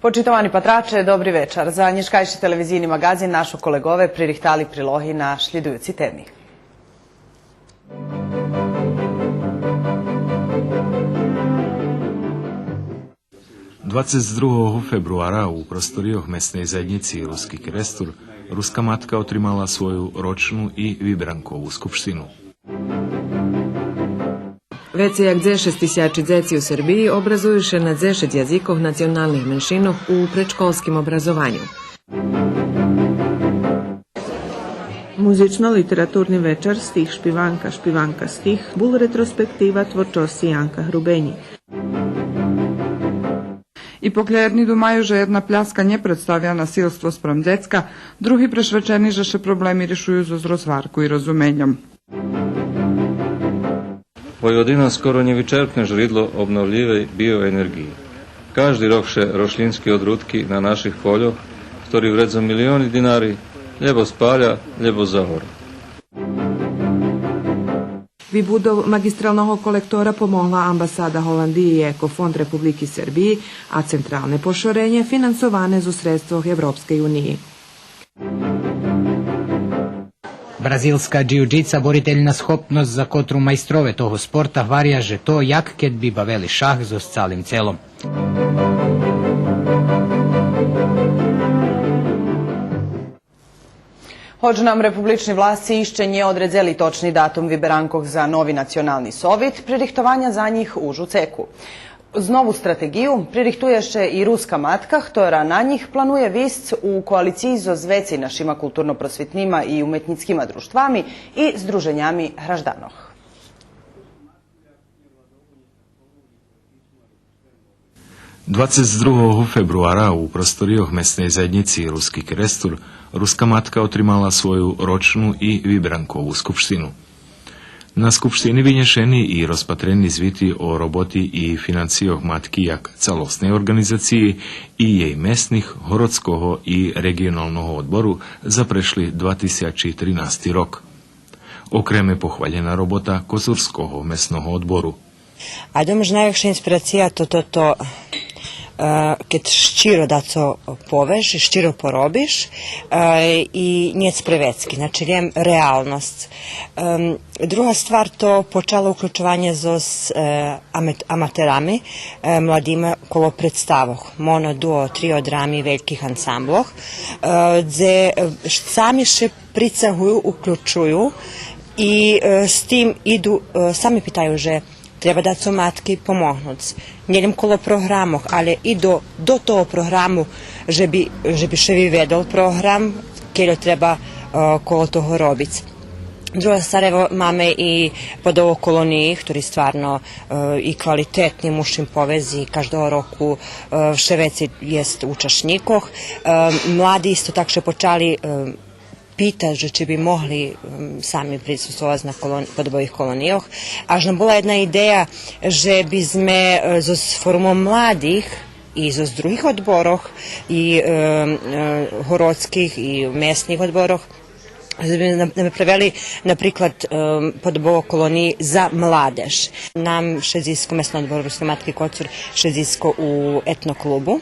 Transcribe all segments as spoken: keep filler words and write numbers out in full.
Почитовани патраче, добри вечар. За нєшкайши телевизийни маґазин нашо колеґове пририхтали прилоги на шлїдуюци теми. Двацец другого фебруара у просторийох Месней заєднїци Руски Керестур Руска матка отримала свою рочну и виберанкову скупштину. Вецей як дзешец тисячи дзеци у Сербиї образую ше на дзешец язикох националних меншинох у предшколским образованю. Музично-литературни вечар „Стих шпиванка, шпиванка стих“ бул ретроспектива творчосци Янка Грубенї. И покля єдни думаю же єдна пляска нє представя насилство спрам дзецка, други прешвечени же ше проблеми ришую зоз розгварку и розуменьом. Войводина скоро нєвичерпне жридло обновлївей биоенерґиї. Кажди рок ше рошлїнски одрудки на наших польох, хтори вредзо милиони динари, лєбо спаля, лєбо загоре. Вибудов маґистралного колектора помогла Амбасада Голандиї и Екофонд Републики Сербиї, а централне пошоренє финансоване зоз средствох Европскей униї. Бразилска джиу-джица борительна схопносц за котру майстрове того спорта гваря же то як кед би бавели шах зоз цалим целом. Гоч нам републични власци ище нє одредзели точни датум виберанкох за нови Национални совит, пририхтованя за нїх уж у цеку. З нову стратеґию пририхтує ше и Руска матка, хтора на нїх планує висц у коалициї зоз вецей нашима културно-просвитнима и уметнїцкима дружтвами и здруженями гражданох. Двацец другого фебруара у просторийох Месней заєднїци Руски Керестур Руска матка отримала свою рочну и виберанкову скупштину. На скупштини винєшени и розпатрени звити о роботи и финансийох матки як цалосней орґанизациї и єй месних, городского и реґионалного одбору за прешли два тисячи тринасти рок. Окреме похвалєна робота Коцурского месного одбору. А думам же найвекша инспирация то, то, то, е, кед щиро дацо повеш, щиро поробиш, е, и нєт превецки, значи, лєм реалносц. Ем, друга ствар то почало уключованє зоз, е, амет-, аматерами, е, младима коло представох, моно, дуо, трио, драми, вельких ансамблох, е, дзе, е, сами ше прицагую, уключую и, е, з тим иду, е, сами питаю же треба дацо матки помогнуц. Нє лєм коло програмох, але и до, до того програму же би, же би ше виведол програм, кельо треба, е, коло того робиц. Друга ствар, ево, маме и подобо колониї, хтори стварно, е, и квалитетни, мушим повесц, и каждого року, е, вше вецей єст учашнїкох. Е, млади исто так ше почали, е, питац же чи би могли, м, сами присуствовац на колон-, подобових колонийох. Аж нам була єдна идея же би зме, е, зоз форумом младих и зоз других одборох, и, е, е, городских, и месних одборох, же би нам, нам направели, наприклад, е, подобово колониї за младеж. Нам ше дзиско, Месни одбор Руски матки Коцур ше дзиско у етноклубу.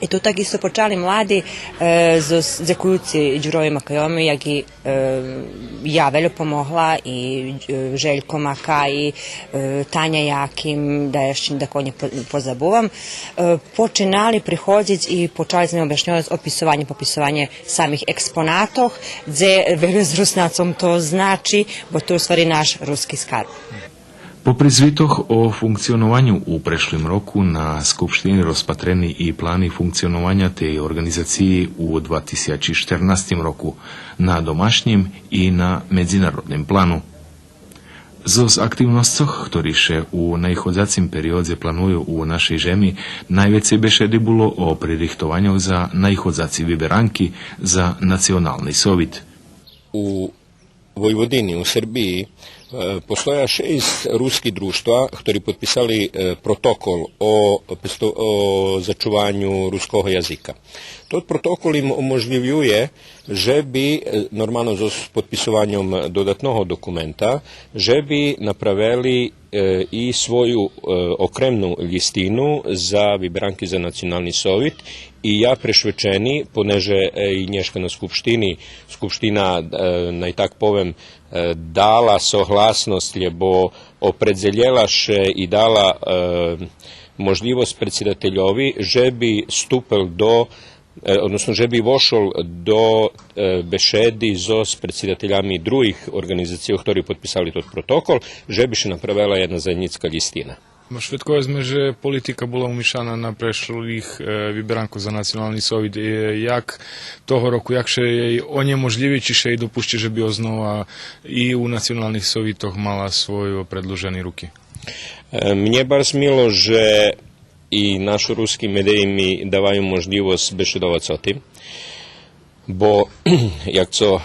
И ту так исто почали млади, е, зоз, дзекуюци Дюрови Макайови, як и, е, я вельо помогла, и, е, Желько Макай, е, Таня Яким, да ище дакого нє по-, позабувам, е, починали приходзиц и почали зме обяшньовац описованє, пописованє самих експонатох, дзе вельо з Руснацом то значи, бо то у ствари наш руски скарб. Попри звитох о функционованю у прешлим року, на Скупштини розпатрени и плани функционованя тей орґанизациї у два тисячи штернастим року на домашнїм и на медзинародним плану. Зоз активносцох, хтори ше у наиходзацим периодзе планую у нашей жеми, найвецей бешеди було о пририхтованьох за наиходзаци виберанки за Национални совит. У Войводини, у Сербиї, Е, постоя шейсц руски дружтва, хтори подписали, е, протокол о, о зачуваню руского язика. Тот протокол им оможлївює же би, е, нормално зоз подписованьом додатного документа, же би направели, е, и свою, е, окремну лїстину за виберанки за Национални совит. И я прешвечени, понеже, е, и нєшка на Скупштини, Скупштина, е, най так повем, е, дала согласносц, лєбо опредзелєла ше и дала, е, можлївосц предсидательови же би ступел до, е, односно же би вошол до, е, бешеди зоз предсидателями других орґанизацийох, хтори подписали тот протокол, же би ше направела єдна заєднїцка лїстина. Ма швидко зме же политика була умишана на прешлих, е, виберанкох за Национални совит. Е, як того року, як ше єй онєможлїви, чи ше єй допущи же би ознова и у националних совитох мала свойо предлужени руки? Е, мнє барз мило же и нашо руски медеї ми даваю можлївосц бешедовац о тим. Бо, як цо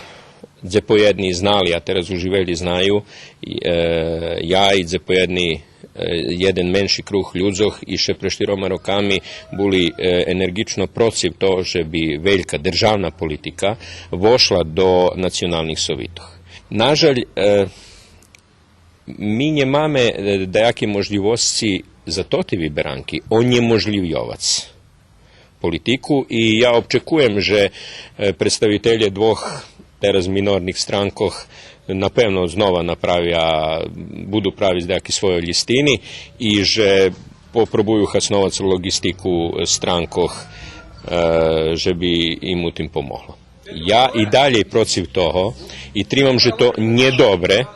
дзепоєдни знали, а тераз уж и велї знаю, е, я и дзепоєдни, е, єден менши круг людзох ище пре штирома роками були, е, енерґично процив того же би велька державна политика вошла до националних совитох. Нажаль, е, ми нємаме, е, даяки можлївосци за тоти виберанки онєможлївйовац политику и я обчекуєм же, е, представителє двох тераз минорних странкох напевно знова направя, буду правиц даяки свойо лїстини и же попробую хасновац лоґистику странкох, е, же би им у тим помогло. Я и далєй процив того и тримам же то нє добре.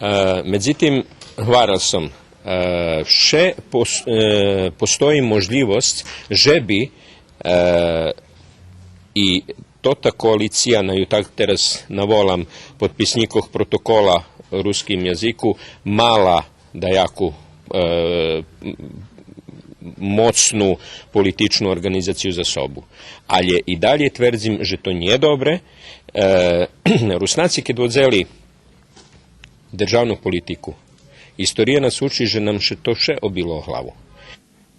Е, медзитим, гварел сом, е, вше пос-, е, постої можлївосц же би, е, и тота коалиция, най ю так тераз наволам, подписнїкох протокола о руским язику мала даяку, е, моцну политичну орґанизацию за собу. Алє и далєй твердзим же то нє добре. Е, Руснаци кед водзели державну политику, история нас учи же нам ше то вше обило о главу.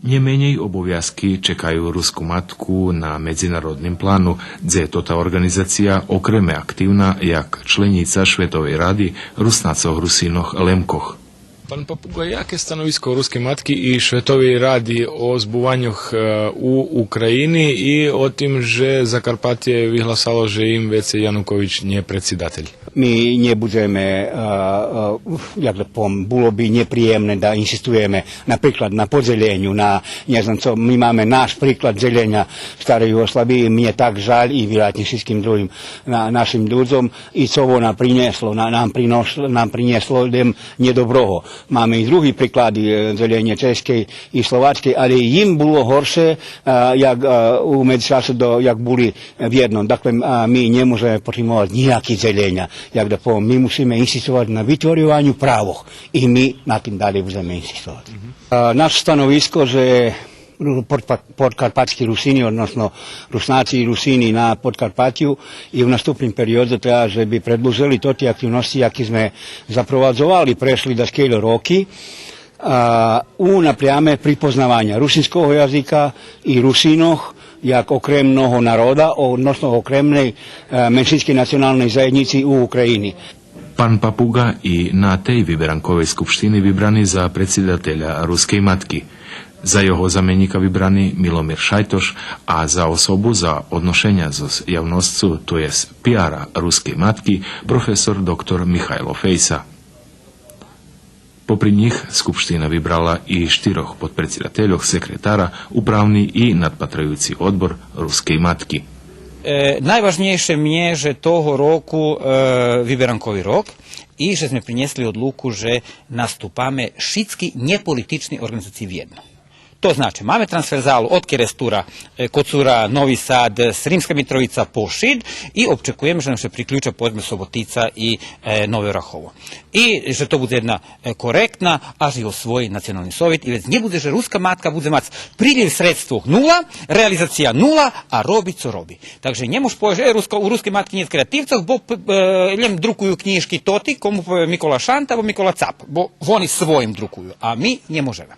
Нє менєй обовязки чекаю Руску матку на медзинародним плану, дзе тота орґанизация окреме активна як членїца Шветовей ради Руснацох, Русинох, Лемкох. Пан Папуґа, яке становиско Рускей матки и Шветовей ради о збуваньох, е, у України и о тим же Закарпатє вигласало же им вецей Янукович нє предсидатель? Ми нє будземе, е, е, як да повем, було би нєприємне да инсистуєме, наприклад, на подзеленю, на, нє знам цо, ми маме наш приклад дзеленя старей Югославиї, мнє так жаль и вироятнє шицким другим на-, нашим людзом, и цо воно принєсло, на-, нам принос-, нам принєсло лєм нєдоброго. Маме и други приклади, е, дзеленє Чеськей и Словачкей, алє им було горше, е, як, е, у медзичасе до, як були вєдно. Дакле, а, ми нє можеме потримовац нїяки дзеленя. Як да повем, ми мусиме инсистовац на витворйованю правох и ми на тим далєй будземе инсистовац. Мгм. А, наше становиско же Ру-, подпа-, подкарпатски Русини, односно Руснаци и Русини на Подкарпатю и у наступним периодзе треба же би предлужели тоти активносци, яки зме запровадзовали прешли дашкельо роки, а, у напряме припознаваня русинского язика и Русинох як окремного народа, односно окремней, е, меншинскей националней заєднїци у України. Пан Папуґа и на тей виберанковей скупштини вибрани за предсидателя Рускей матки. За його заменїка вибрани Миломир Шайтош, а за особу за одношеня зоз явносцу, то єст пиара Рускей матки, професор доктор Михайло Фейса. Попри нїх, скупштина вибрала и штирох подпредсидательох, секретара, управни и надпатраюци одбор Рускей матки. Е, найважнєйше мнє же того року, е, виберанкови рок и же зме принєсли одлуку же наступаме шицки нєполитични орґанизациї вєдно. То значи, маме трансферзалу од Керестура, е, Коцура, Нови Сад, Сримска Митровица по Шид и обчекуєме же нам ше приключа, поведзме, Соботица и, е, Нове Орахово. И же то будзе єдна, е, коректна, аж и освої Национални совит и вец нє будзе же Руска матка будзе мац прилїв средствох нула, реализация нула, а роби цо роби. Так же нє мож повесц же, е, Руска, у Рускей матки нєт креативцох, бо, е, лєм друкую кнїжки тоти кому пове Микола Шанта або Микола Цап, бо вони своїм друкую, а ми нє можеме.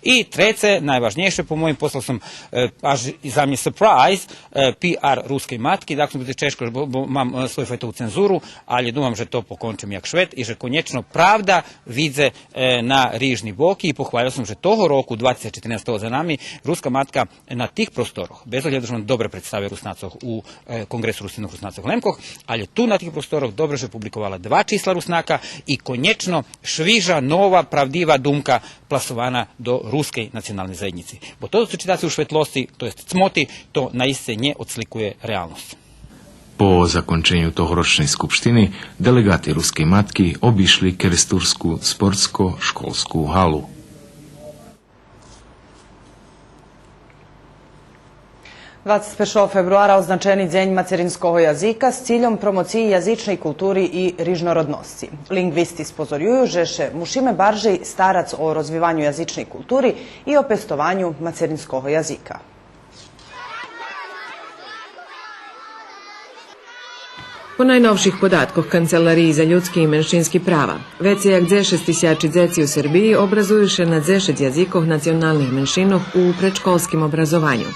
И треце, найважнєйше, по моїм, послал сом, е, аж и за мнє сюрприз, е, пи ар Рускей матки, так сом будзе чежко, бо, бо мам, е, свою файтову цензуру, алє думам же то покончим як Швед и же конєчно правда видзе, е, на рижни боки и похвалел сом же того року, двацец четирнастого за нами, Руска матка на тих просторох, без огляду же вона добре представя Руснацох у, е, Конґресу Русинох, Руснацох, Лемкох, алє ту на тих просторох добре же публиковала два числа Руснака и конєчно швижа, нова, правдива думка пласована до Рускей националней заєднїци. Бо то цо читаце у шветлосци, то єст цмоти, то наисце нє одсликує реалносц. По законченю тогорочней скупштини делеґати Рускей матки обишли керестурску спортско-школску галу. Двацец першого фебруара означени Дзень мацеринского язика з цильом промоциї язичней култури и рижнородносци. Линґвисти спозорюю же ше мушиме баржей старац о розвиваню язичней култури и о пестованю мацеринского язика. По найновших податкох Канцелариї за людски и меншински права, вецей як дзешец тисячи дзеци у Сербиї образую ше на дзешец язикох националних меншинох у предшколским образованю.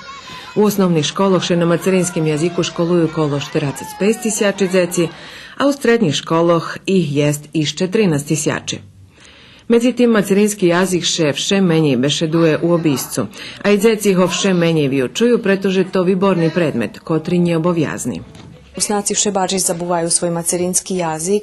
У основних школох ше на мацеринским язику школую коло штерацец пейц тисячи дзеци, а у стреднїх школох их єст ище тринац тисячи. Медзитим, мацерински язик ше вше менєй бешедує у обисцу, а и дзеци го вше менєй виучую, прето же то виборни предмет, котри нє обовязни. Руснаци вше баржей забуваю свой мацерински язик,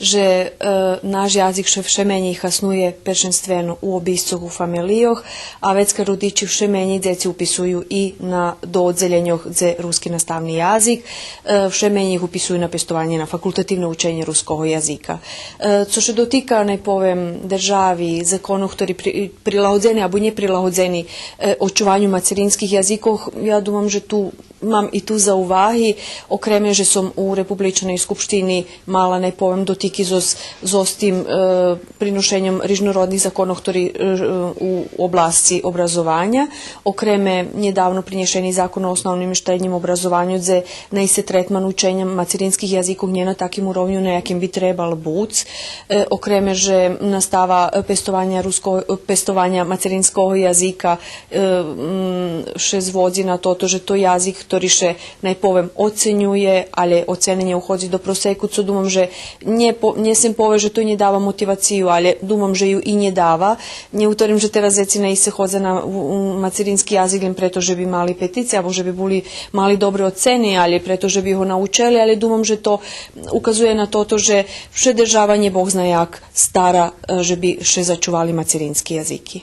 же, е, наш язик ше вше менєй хаснує першенствено у обисцох, у фамелийох, а вецка родичи вше менєй дзеци уписую и на, до оддзелєньох дзе руски наставни язик, е, вше менєй их уписую на пестованє, на факултативне ученє руского язика. Е, цо ше дотика, най повем, держави, законох хтори при-, прилагодзени або нє прилагодзени, е, очуваню мацеринских язикох, я думам же ту мам и ту зауваги, окреме же сом у Републичней скупштини мала, най повем, дотики зоз, зоз тим, е, приношеньом рижнородних законох хтори, е, у обласци образованя. Окреме нєдавно принєшени Закон о основним и штреднїм образованю, дзе наисце третман ученя мацеринских язикох нє на таким уровню на яким би требал буц. Е, окреме же настава, е, пестованя руско-, е, пестованя мацеринского язика, е, м, ше зводзи на тото же то язик хтори ше, най повем, оценює, алє оцени нє уходзи до просеку, цо думам же нє по-, нє сцем повесц же то нє дава мотивацию, алє думам же ю и нє дава. Нє гуторим же тераз дзеци наисце ходза на, у, у мацерински язик лєм прето же би мали петицию, або же би були, мали добри оцени, алє прето же би го научели, алє думам же то указує на тото же ше держава нє Бог зна як стара, е, же би ше зачували мацерински язики.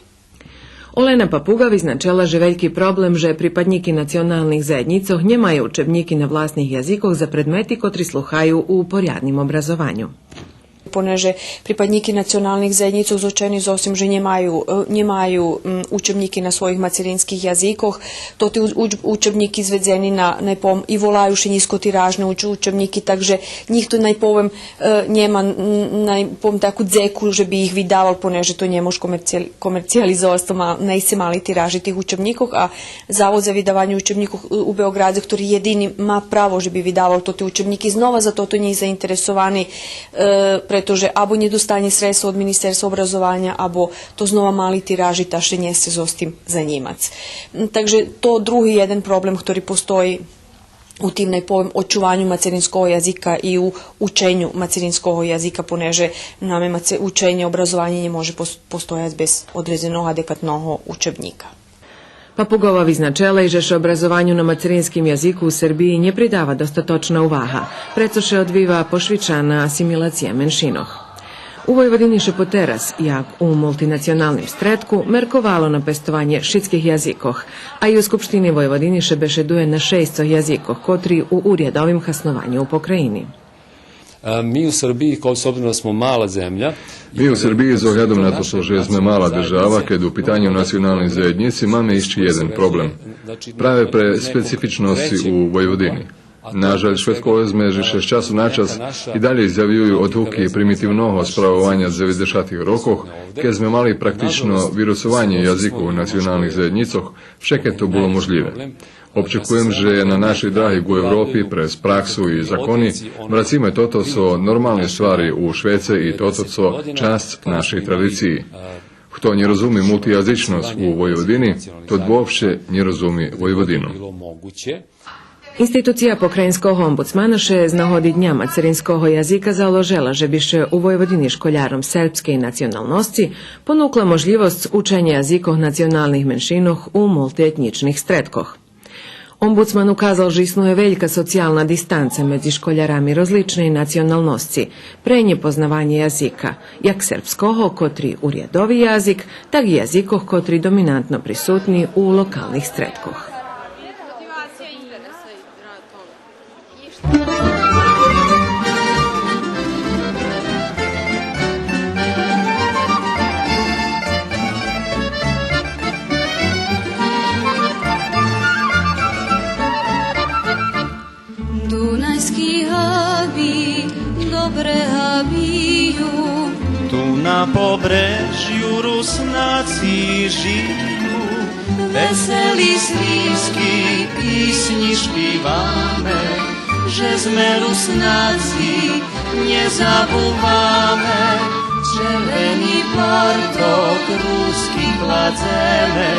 Олена Папуґа визначела же вельки проблем же припаднїки националних заєднїцох нємаю учебнїки на власних язикох за предмети котри слухаю у порядним образованю. Понеже припаднїки националних заєднїцох зочени зоз тим же нємаю, е, нємаю, м, учебнїки на своїх мацеринских язикох, тоти у-, уч-, учебнїки зведзени на, най пом-, и волаю ше нїзкотиражни уч-, учебнїки, так же нїхто, най повем, е, нєма, м, най пом-, таку дзеку же би их видавал, понеже то нє мож комерци-, комерциялизовац, то ма-, наисце мали тиражи тих учебнїкох, а Завод за видаванє учебнїкох у, у Беоґрадзе, хтори єдини ма право же би видавал тоти учебнїки, знова за тото нє заинтересовани, е, прето же або нє достанє средства од Министерства образованя, або то знова мали тиражи, та ше нє сце зоз тим занїмац. М, так же то други єден проблем хтори постої у тим, най повем, очуваню мацеринского язика и у ученю мацеринского язика, понеже наме маце-, ученє, образованє нє може пос-, постояц без одредзеного адекватного учебнїка. Папуґова визначела и же ше образованю на мацеринским язику у Сербиї нє придава достаточна увага, прецо ше одвива пошвидшана асимилация меншинох. У Войводини ше потераз, як у мултинационалним стредку, мерковало на пестованє шицких язикох, а и у Скупштини Войводини ше бешедує на шейсцох язикох, котри у урядовим хаснованю у покраїни. A mi u Srbiji, kao s obzirom da smo mala zemlja, Mi u Srbiji, z оглядом на то же зме мала держава, кед у питаню националней заєднїци, маме ище єден проблем. Праве пре специфичносци у Войводини. Нажаль, шведколє зме же ше з часу на час и далєй зявюю одгуки примитивного справованя дзеведзешатих рокох, кед зме мали практично вирусованє язикох у националних заєднїцох, вше кед то було можлїве. Обчекуєм же на нашей драги ґу Европи през праксу и закони врациме тото цо нормални ствари у швеце и тото цо часц нашей традициї. Хто нє розуми мултиязичносц у Войводини, тот вообще нє розуми Войводину. Институция покраїнского омбудсмана ше з нагоди Дня мацеринского язика заложела же би ше у Войводини школяром сербскей националносци понукла можлївосц ученя язикох националних меншинох у мултиетнїчних стредкох. Омбудсман указал же иснує велька социялна дистанца медзи школярами розличней националносци пре нєпознаванє язика, як сербского, котри урядови язик, так и язикох котри доминантно присутни у локалних стредкох. Дунайски габи добре габию. Ту на побрежю Руснаци жию, весели свийски писнї шпиваме, же зме Руснаци нє забуваме, червени парток руски кладземе,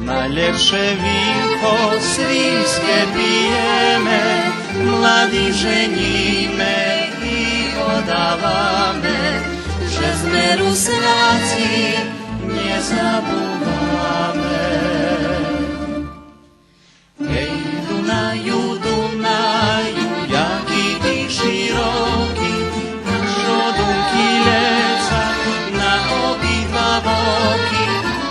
найлєпше винко свийске пиєме, младих женїме и одаваме, же зме Руснаци нє забуваме. Гей, Дунаю, Дунаю, яки ти широки, нашо думки лєца на обидва боки.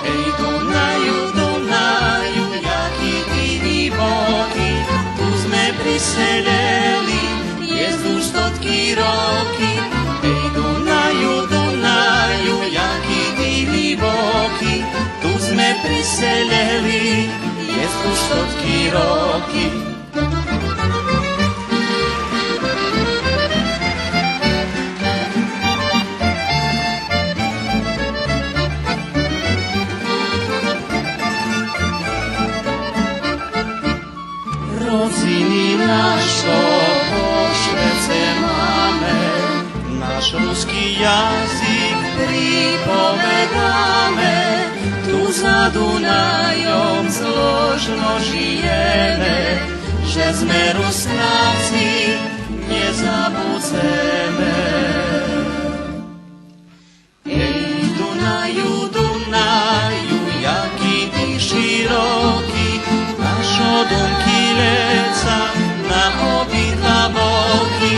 Гей, Дунаю, Дунаю, яки ти глїбоки, ту зме приселєли, єст уж стотки роки. Гей, Дунаю, Дунаю, яки ти глїбоки, ту зме приселєли, єст уж стотки роки. Родзини нашо по швеце маме, наш руски язик приповедаме, ту за Дунайом зложно жиєме, же зме Руснаци нє забудземе. Гей, Дунаю, Дунаю, яки ти широки, нашо думки лєца на обидва боки.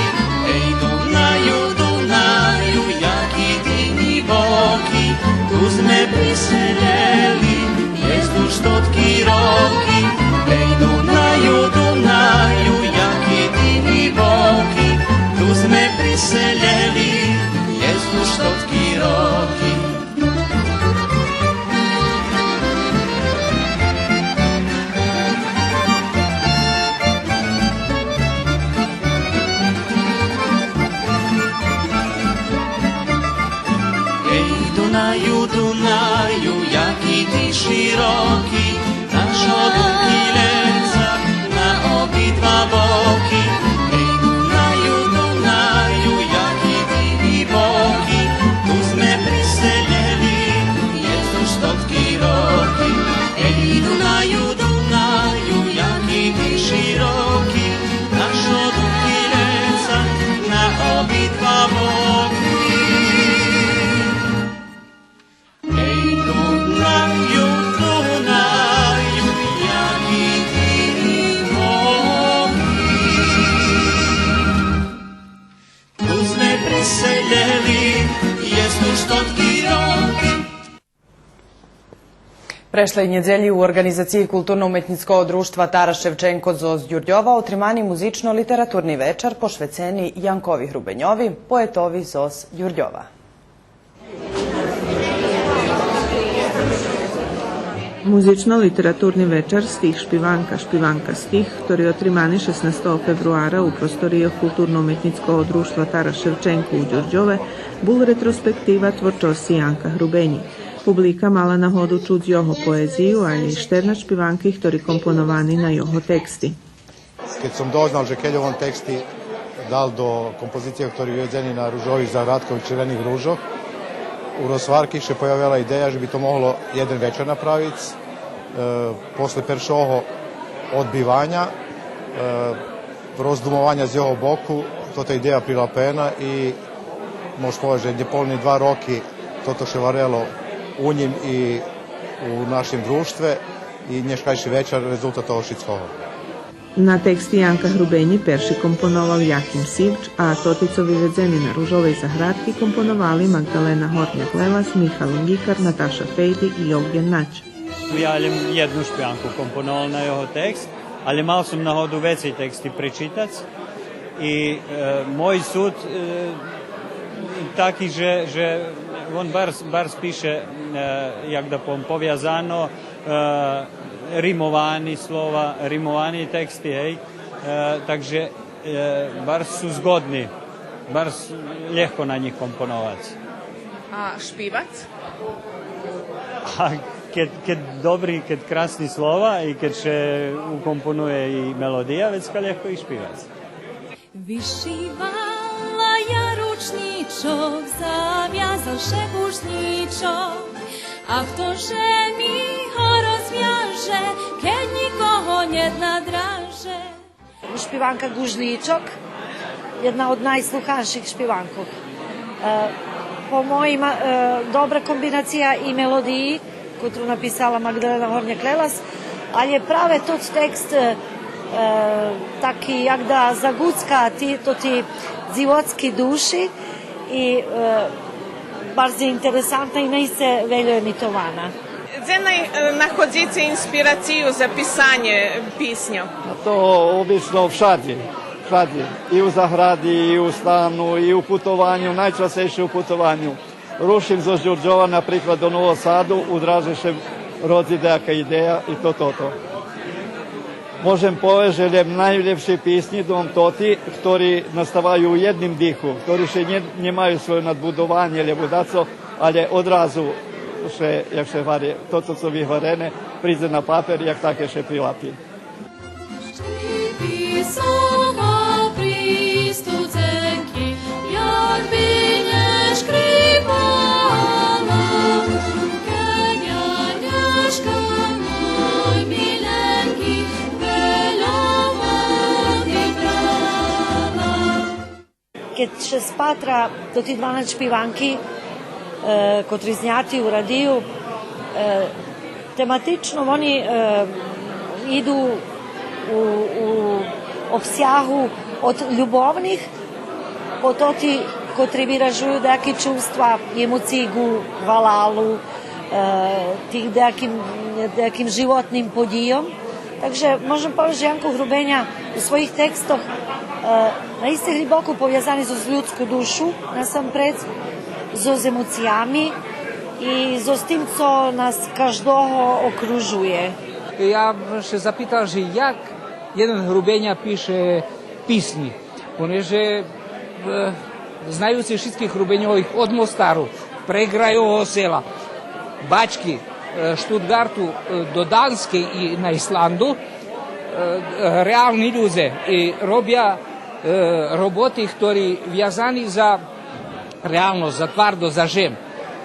Гей, Дунаю, Дунаю, яки ти глїбоки, ту зме приселєли, єст уж стотки роки. Гей, Дунаю, Дунаю, яки ти глїбоки, ту зме приселєли, Прешлей нєдзелї у орґанизациї Културно-уметнїцкого дружтва Тарас Шевченко зоз Дюрдьова отримани музично-литературни вечар пошвецени Янкови Грубеньови, поетови зоз Дюрдьова. Музично-литературни вечар Стих шпиванка, шпиванка стих, хтори отримани шеснастого фебруара у просторийох Културно-уметнїцкого дружтва Тарас Шевченко у Дюрдьове, бул ретроспектива творчосци Янка Грубенї. Публика мала нагоду чуц його поезию, а и штернац шпиванки хтори компоновани на його тексти. Кед сом дознал же Кельо вон тексти дал до композициї хтори виведзени на Ружових заградкох и Червених ружох, у розгварки ше появела идея же би то могло єден вечар направиц. Е, после першого одбиваня, е, роздумованя з його боку, тота идея прилапена и мож повесц же нєполни два роки тото ше варело у нїм и у нашим дружтве и нєшкайши вечар резултат того шицкого. На тексти Янка Грубенї перши компоновал Яким Сивч, а тоти цо виведзени на Ружовей заградки компоновали Магдалена Горняк-Лелас, Михал Лунґикар, Наташа Фейди и Йовґен Нач. Я лєм єдну шпиванку компоновал на його текст, але мал сом нагоду вецей тексти пречитац. И, е, мой суд, е, таки же, же вон барз, барз пише, е, як да повем, повязано, е, римовани слова, римовани тексти, гей. Е, так же, е, барз су згодни, барз лєгко на нїх компоновац. А шпивац? А кед, кед добри, кед красни слова и кед ше укомпонує и мелодия, вецка лєгко и шпивац. Вишивала я ручнїчок, завязал ше гужнїчок, а хто же ми го розвяже, кед нїкого нєт на драже? Шпиванка Гужнїчок, єдна од найслуханших шпиванкох. Е, по моїм, е, добра комбинация и мелодиї, котру написала Магдалена Горняк-Лелас, але праве тот текст, е, е, таки як да загуцка ти, тоти дзивоцки души и, е, барз интересантна и наисце вельо емитована. Дзе най-, е, находзице инспирацию за писанє писньох? А то обично вшадзи, вшадзи. И у загради, и у стану, и у путованю, найчасцейше у путованю. Рушим зоз Дюрдьова, наприклад, до Нового Саду, у драже ше родзи даяка идея и то, тото. Можем повесц же лєм найлєпши писнї дом тоти, хтори наставаю у єдним диху, хтори ше нє, нємаю свойо надбудованє, лєбо дацо, але одразу ше, як ше гвари, тото цо вигварене, придзе на папер, як таке ше прилапи. Писоха при студзенки, як би нє шкрипала, кед я нєшка мой миленки вельо води брала. Кед ше спатра тоти дванац шпиванки, е, котри зняти у радию, е, тематично вони, е, иду у, у обсягу од любовних по тоти котри виражую даяки чувства, емоциї, гвалалу, е, тих даяким, даяким животним подїйом. Так же можем повесц же Янко Грубеня у своїх текстох, е, наисце глїбоко повязани зоз людску душу, насампредз, зоз емоциями и зоз тим цо нас каждого окружує. Я ше запитал же як єден Грубеня пише писнї. Понеже, е, знаюци шицких Грубеньових од Мостару, Преґрайового Села, Бачки, е, Штутґарту, е, до Данскей и на Исланду, е, реални людзе и робя, е, роботи хтори вязани за реалносц, за твардо, за жем.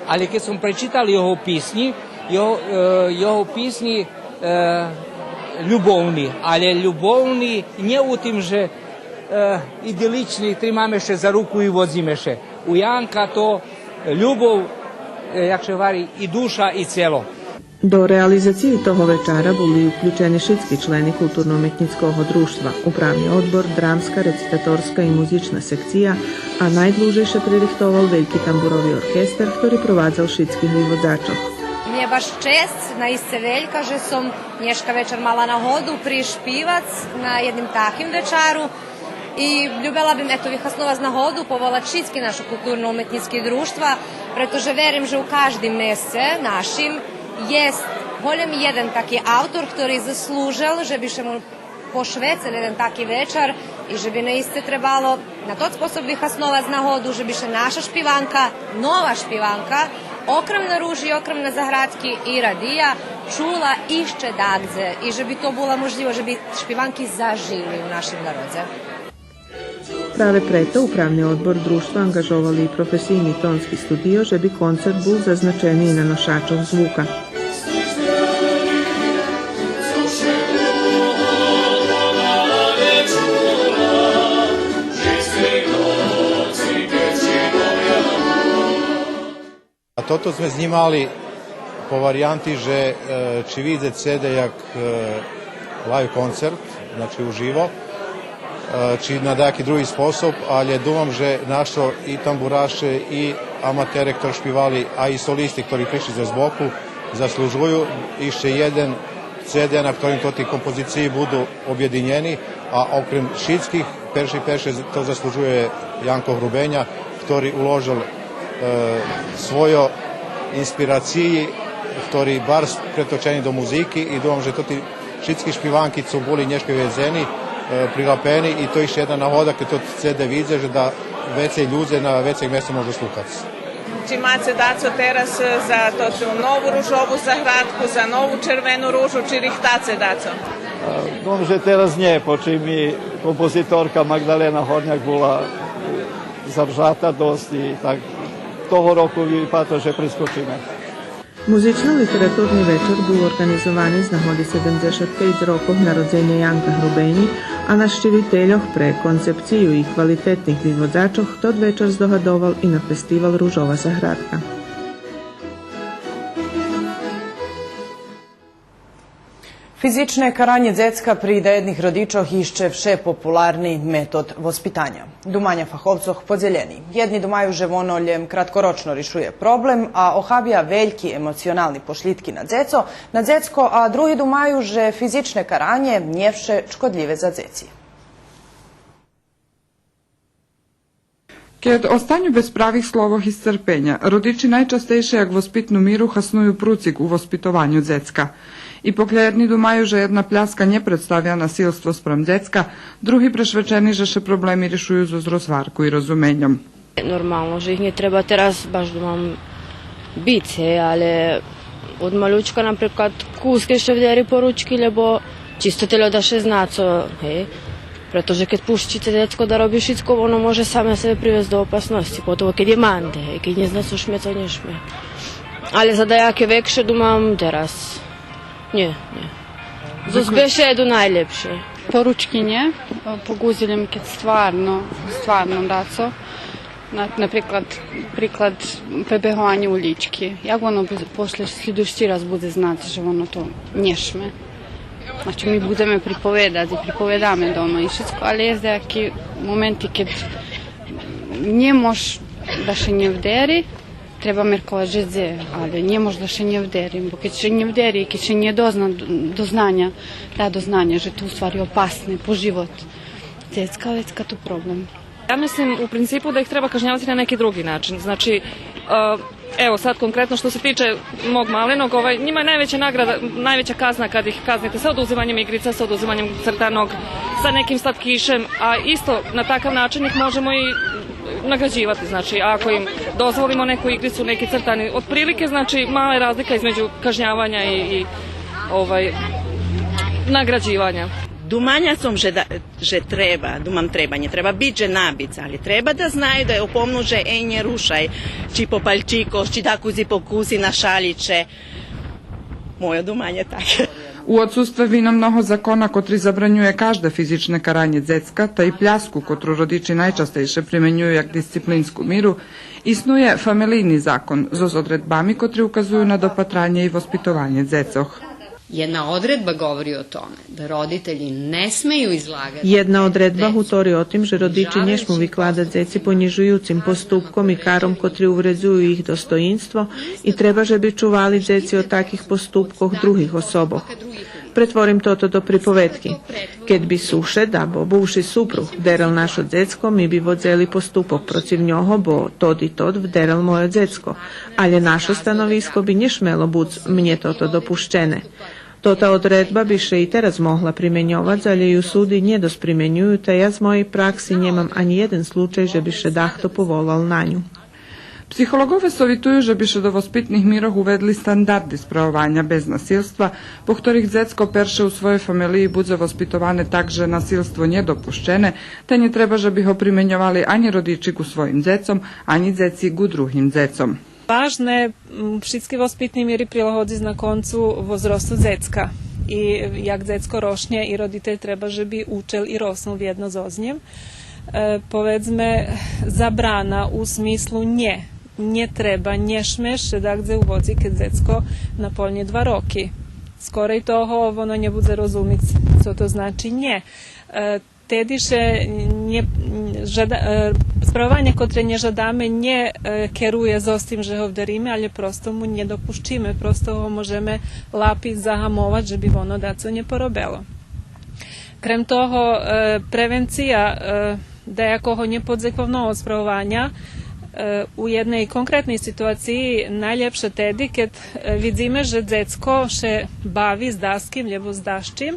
Але кед сом пречитал його писнї, його, е, його писнї, е, любовни, але любовни нє у тим же, е, идилични, тримаме ше за руку и водзиме ше. У Янка то любов, е, як ше гвари, и душа, и цело. До реализациї того вечара були уключени шицки члени Културно-уметнїцкого дружтва, управни одбор, драмска, рецитаторска и музична секция, а найдлужей ше пририхтовал Вельки тамбурови оркестер, хтори провадзал шицких виводзачох. Ми Баш чесц наисце велька же сом нєшка вечар мала нагоду приш шпивац на єдним таким вечару. И любела бим, ето, вихасновац нагоду, поволац шицки нашо културно-уметнїцки дружтва, прето же верим же у каждим месце нашим єст голєм єден таки автор хтори заслужел же би ше му пошвецел єден таки вечар и же би наисце требало на тот способ вихасновац нагоду же би ше наша шпиванка, нова шпиванка, окрем на Ружи, окрем на Заградки и радия, чула ище дагдзе и же би то була можлївосц же би шпиванки зажили у нашим народзе. Праве прето Управни одбор Дружтва анґажовал и професийни тонски студио же би концерт бул зазначени и на ношачох звука. А тото зме знїмали по вариянти же, е, чи видзе ци ди як, е, лайв концерт, значи уживо, е, чи на даяки други способ, алє думам же нашо и тамбураше, и аматере хтори шпивали, а и солисти хтори пришли зоз боку, заслужую ище єден ци ди на хторим тоти композициї буду обєдинєни, а окрем шицких, перши, перше то заслужує Янко Грубеня, хтори уложел, е, свойо инспирациї, хтори барз преточени до музики и думам же тоти шицки шпиванки цо були нєшка виведзени, е, прилапени и то ище єдна нагода кед тот ци ди видзе же да вецей людзе на вецей места можу слухац. Чи маце дацо тераз за тоту нову Ружову заградку, за нову Червену ружу, чи рихтаце дацо? А, думам же тераз нє, почим и композиторка Магдалена Горняк була завжата досц и так того року випада же прескочиме. Музично-литературни вечар бул орґанизовани з нагоди седемдзешат пейц рокох народзеня Янка Грубенї, а нащивительох пре концепцию и квалитетних виводзачох тот вечар здогадовал и на фестивал Ружова заградка. Физичне каранє дзецка при даєдних родичох ище вше популарни метод воспитаня. Думаня фаховцох подзелєни. Єдни думаю же воно лєм краткорочно ришує проблем, а охабя вельки емоционални пошлїдки на дзецо, на дзецко, а други думаю же физичне каранє нє вше шкодлїве за дзеци. Кед останю без правих словох и сцерпеня, родичи найчастейше як воспитну миру хасную пруцик у воспитованю дзецка. И покля єдни думаю же єдна пляска нє представя насилство спрам дзецка, други прешвечени же ше проблеми ришую зоз розгварку и розуменьом. Нормално же их нє треба тераз баш, думам, биц, гей, алє од малючка, наприклад, кус кед ше вдери по ручки, лєбо чисто тельо да ше зна цо, гей. Прето же кед пущице дзецко да роби шицко, воно може саме себе привесц до опасносци, поготово кед є манде, гей, кед нє зна цо шме, цо нє шме. Алє за даяке векше, думам, тераз нє, нє. Зоз бешеду найлєпше. По ручки нє, по ґузелєм кед стварно, стварно дацо. На, наприклад, приклад пребегованє улїчки. Як воно би после слїдуюци раз будзе знац же воно то нє шме? Значи, ми будземе приповедац и приповедаме дома и шицко, алє єст даяки моменти кед нє мож да ше нє вдери, треба мерковац же дзе, алє нє мож да ше нє вдери, бо кед ше нє вдери, кед ше нє дозна до знаня, да до знаня же то у ствари опасне по живот дзецка, вецка то проблем. Ja mislim u principu da ih treba kažnjavati na neki drugi način. Znači, e, evo sad konkretno što se tiče mog malenog, ovaj, njima je najveća nagrada, najveća kazna kad ih kaznite sa oduzimanjem igrica, sa oduzimanjem crtanog, sa nekim slatkišem, a isto na takav način ih možemo i nagrađivati, znači, ako im dozvolimo neku igricu, neki crtani, otprilike, znači, mala je razlika između kažnjavanja i, i, ovaj, nagrađivanja. Думаня сом же да, же треба, думам треба, нє треба биц, же набиц, алє треба да знаю, да опомну же, ей, нє рушай, чи по пальчикох, чи дакус и покуси нашалїц ше. Мойо думанє таке. У одсустве вино много закона котри забранює кажде физичне каранє дзецка, та и пляску, котру родичи найчастейше применюю як дисциплинску миру, иснує фамелийни закон зоз одредбами котри указую на допатранє и воспитованє дзецох. Jedna odredba govori o tome da roditelji ne smeju izlagati Єдна одредба гутори о тим же родичи нє шму викладац дзеци понїжуюцим поступком и каром котри увредзую їх достоїнство и треба же би чували дзеци о таких поступкох других особох. Претворим тото до приповедки. Кед би сушед або бувши супруг вдерел нашо дзецко, ми би водзели поступок процив нього, бо тот и тот вдерел мойо дзецко. Алє нашо становиско би нє шмело буц мнє тото допущене. Тота одредба би ше и тераз могла применьовац, алє ю суди нє досц применюю, та я з моєй пракси нємам анї єден случай же би ше дахто поволал на ню. Психолоґове совитую же би ше до воспитних мирох уведли стандарди справованя без насилства, по хторих дзецко перше у своєй фамелиї будзе воспитоване так же насилство нє допущене, та нє треба же би го применьовали анї родичи ґу своїм дзецом, анї дзеци ґу другим дзецом. Важне, м, шицки воспитни мири прилагодзиц на концу возросту дзецка. И як дзецко рошнє, и родитель треба же би учел и роснул вєдно зоз нїм. Е, поведзме, забрана у смислу нє, нє треба, нє шмеш ше дагдзе уводзи кед дзецко наполнї два роки. Скорей того, воно нє будзе розумиц цо то значи нє. Е, теди ше нє, жада-, е, справованє котре нє жадаме нє, е, керує зоз тим же го вдариме, алє просто му нє допущиме, просто го можеме лапиц, загамовац же би воно дацо нє поробело. Крем того, е, превенция, е, даякого нєподзековного справованя, е, у єдней конкретней ситуациї найлєпше теди кед, е, видзиме же дзецко ше бави з даским лєбо з дашчим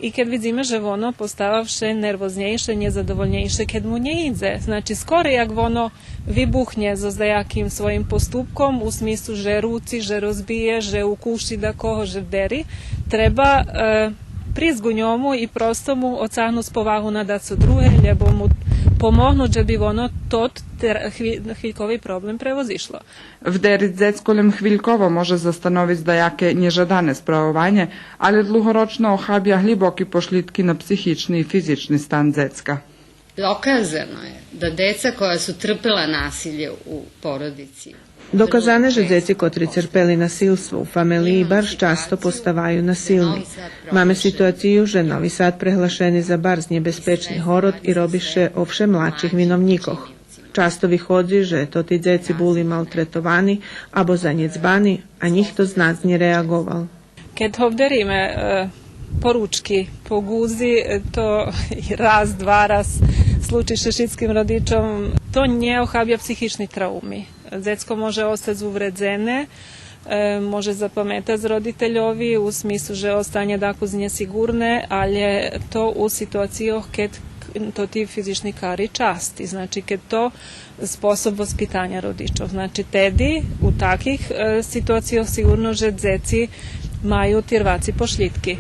и кед видзиме же воно постава вше нервознєйше, нєзадовольнєйше кед му нє идзе. Значи, скорей як воно вибухнє зоз даяким своїм поступком, у смислу же руци, же розбиє, же укуши дакого, же вдери, треба, е, присц ґу ньому и просто му одцагнуц повагу на дацо друге, лєбо му помогнуц же би воно тот тер-, хви-, хвилькови проблем превозишло. Вдериц дзецко лєм хвильково може застановиц даяке нєжадане справованє, алє длугорочно охабя глїбоки пошлїдки на психични и физични стан дзецка. Dokaza je da deca koja su trpela nasilje u porodici Доказане же дзеци котри церпели насилство у фамелиї барз часто поставаю насилни. Маме ситуацию же Нови Сад преглашени за барз нєбезпечни город и роби ше о вше младших виновнїкох. Часто виходзи же тоти дзеци були малтретовани або занєдзбани, а нїхто з нас нє реаґовал. Кед го вдариме, е, по ручки, по ґузи, е, то раз, два раз случи ше шицким родичом, то нє охабя психични трауми. Дзецко може остац увредзене, е, може запаметац родительови у смислу же останє дакус нєсиґурне, алє то у ситуацийох кед к-, тоти физични кари части, значи кед то способ воспитаня родичох. Значи, теди, у таких, е, ситуацийох сиґурно же дзеци маю тирваци пошлїдки.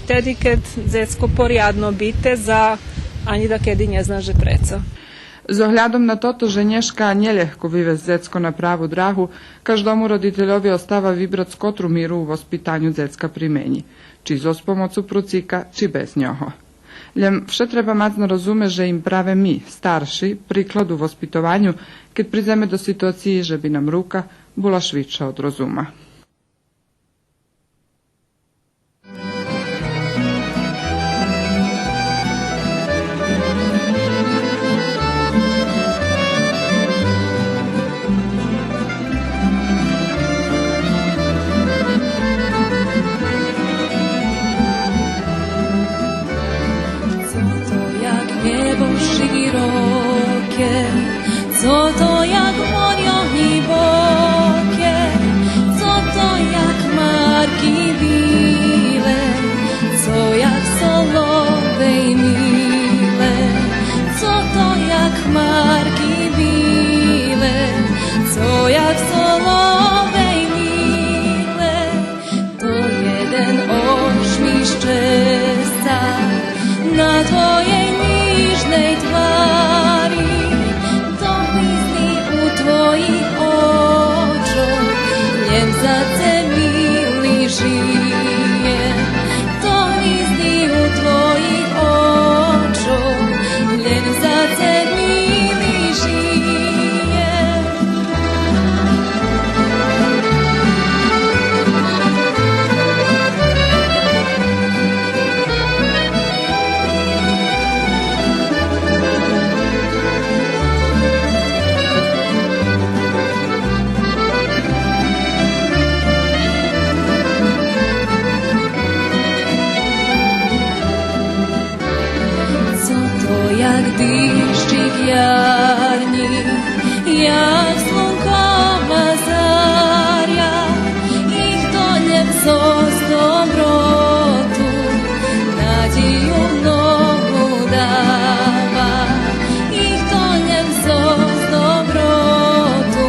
Теди кед дзецко порядно бите за, анї дакеди нє зна же прецо. З оглядом на тото же нєшка нєлєгко вивесц дзецко на праву драгу, каждому родительови остава вибрац котру миру у воспитаню дзецка применї, чи зоз помоцу пруцика, чи без нього. Лєм вше треба мац на розуме же им праве ми, старши, приклад у воспитованю, кед придземе до ситуациї же би нам рука була швидша од розума. Co to jak niebo szeroke, co to jak morio głębokie, co to jak marki bile, co jak solowej mile, co to jak marki bile, co jak solowej mile. To jeden ośmiech szczescya na twojej niżnej twari, to łzy u twojich oczu, lem za ce mili żije. To łzy u twojich oczu, lem za ce mili żije. Іщик ярні, як слункова заря, і хто лєм зоз доброту надію нову дава, і хто лєм зоз доброту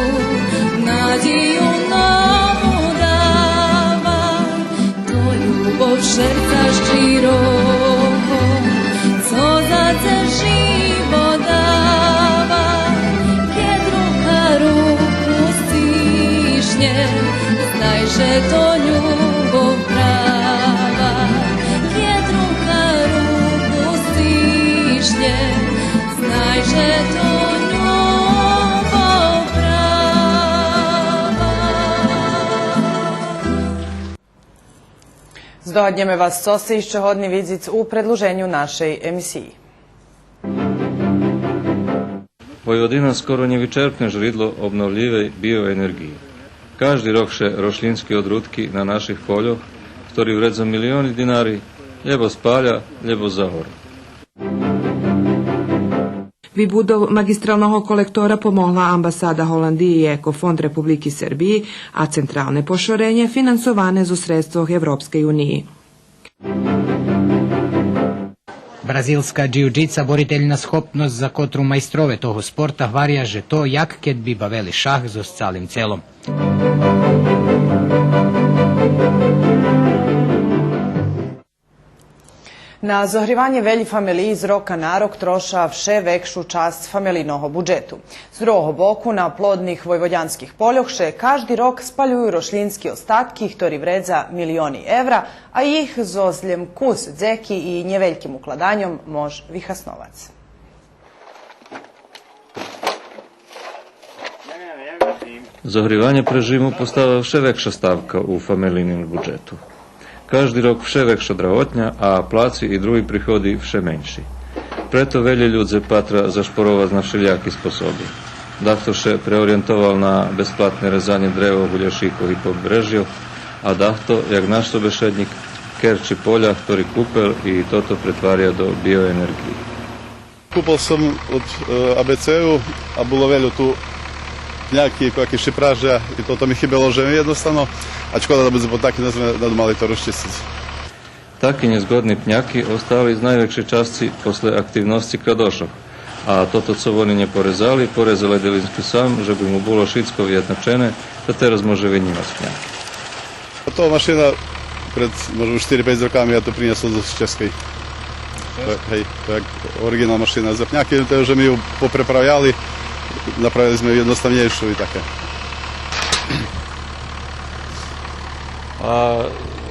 надію нову дава, то любов серця щирого, цо за це живот дава. Кед рука руку стишнє, знай же то любов права. Кед рука руку стишнє, знай же то любов права. Здогаднєме вас цо сце ище годни видзиц у предлуженю нашей емисиї. Войводина скоро нєвичерпне жридло обновлївей биоенерґиї. Кажди рок ше рошлїнски одрудки на наших польох, хтори вредза милиони динари, лєбо спаля, лєбо загоре. Вибудов маґистралного колектора помогла Амбасада Голандиї и Екофонд Републики Сербиї, а централне пошоренє финансоване зоз средствох Европскей униї. Бразилска джиу-джица борительна схопносц за котру майстрове того спорта гваря же то як кед би бавели шах зоз цалим целом. На зогриванє велї фамелиї з рока на рок троша вше векшу часц фамелийного буджету. З другого боку, на плодних войводянских польох ше кажди рок спалюю рошлїнски остатки, хтори вредза милиони евра, а їх зоз лєм кус дзеки и нєвельким укладаньом мож вихасновац. Зогриванє пре жиму постава вше векша ставка у фамелийним буджету. Кажди рок вше векша драготня, а плаци и други приходи вше менши. Прето велї людзе патра зашпоровац на вшелїяки способи. Дахто ше преориєнтовал на безплатне резанє древа у гуляшикох и побрежйох, а дахто, як наш собешеднїк, керчи поля, хтори купел и тото претваря до биоенерґиї. Купел сом од, е, А Б Ц-у, а було вельо ту пняки, кояки ше пража, и тото ми хибело же єдноставно, а шкода да будзе, бо таки не зме надумали то розчистиц. Таки нєзгодни пняки остали з найвекшей часци после активносци крадошох, а тото цо вони нє порезали, порезал Делински сам, же би му було шицко виєдначене, та тераз може винїмац пняки. То машина пред, може, штири-пейц роками, я то принєсол з Ческей. Гей, то як ориґинал машина за пняки, то же ми ю попреправяли, направили зме ю єдноставнєйшу и таке. А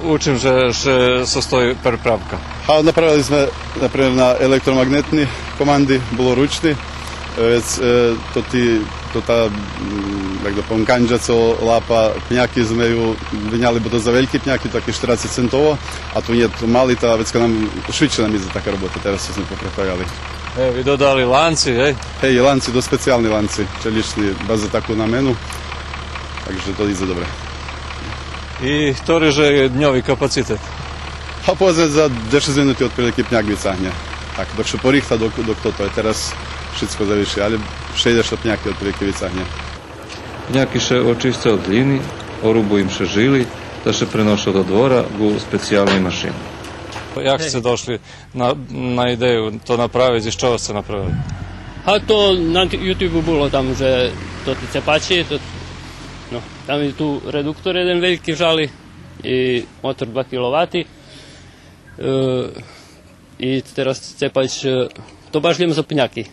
у чим же ше состої переправка? А направили зме, например, на електромаґнетни команди, було ручни, е, вец, е, то ти, то та, м, як да повем, канджа цо лапа пняки зме ю виняли, бо то за вельки пняки, таки штерацец центово, а ту нє, то мали, та вецка нам, швидше нам идзе така робота, тераз зме попреправяли. Е, ви додали ланци, гей? Гей, ланци, досц специялни ланци, челїчни, баш за таку намену, так же то идзе добре. И хтори же дньови капацитет? А поведзме за дзешец минути отприлики пняк вицагнє. Так, док ше порихта, док, док тото є, тераз шицко зависи, але шейдзешат пняки отприлики вицагнє. Пняки ше очисца од глїни, орубу им ше жили, та ше преноша до двора ґу специялней машини. Як сце дошли на, на идею то направиц и з чого сце направили? А то на Ютубу було там же то ти цепачи, то, но, там и ту редуктор єден вельки вжали и мотор два киловати. Е, и тераз цепач, е, то баш лєм за пняки.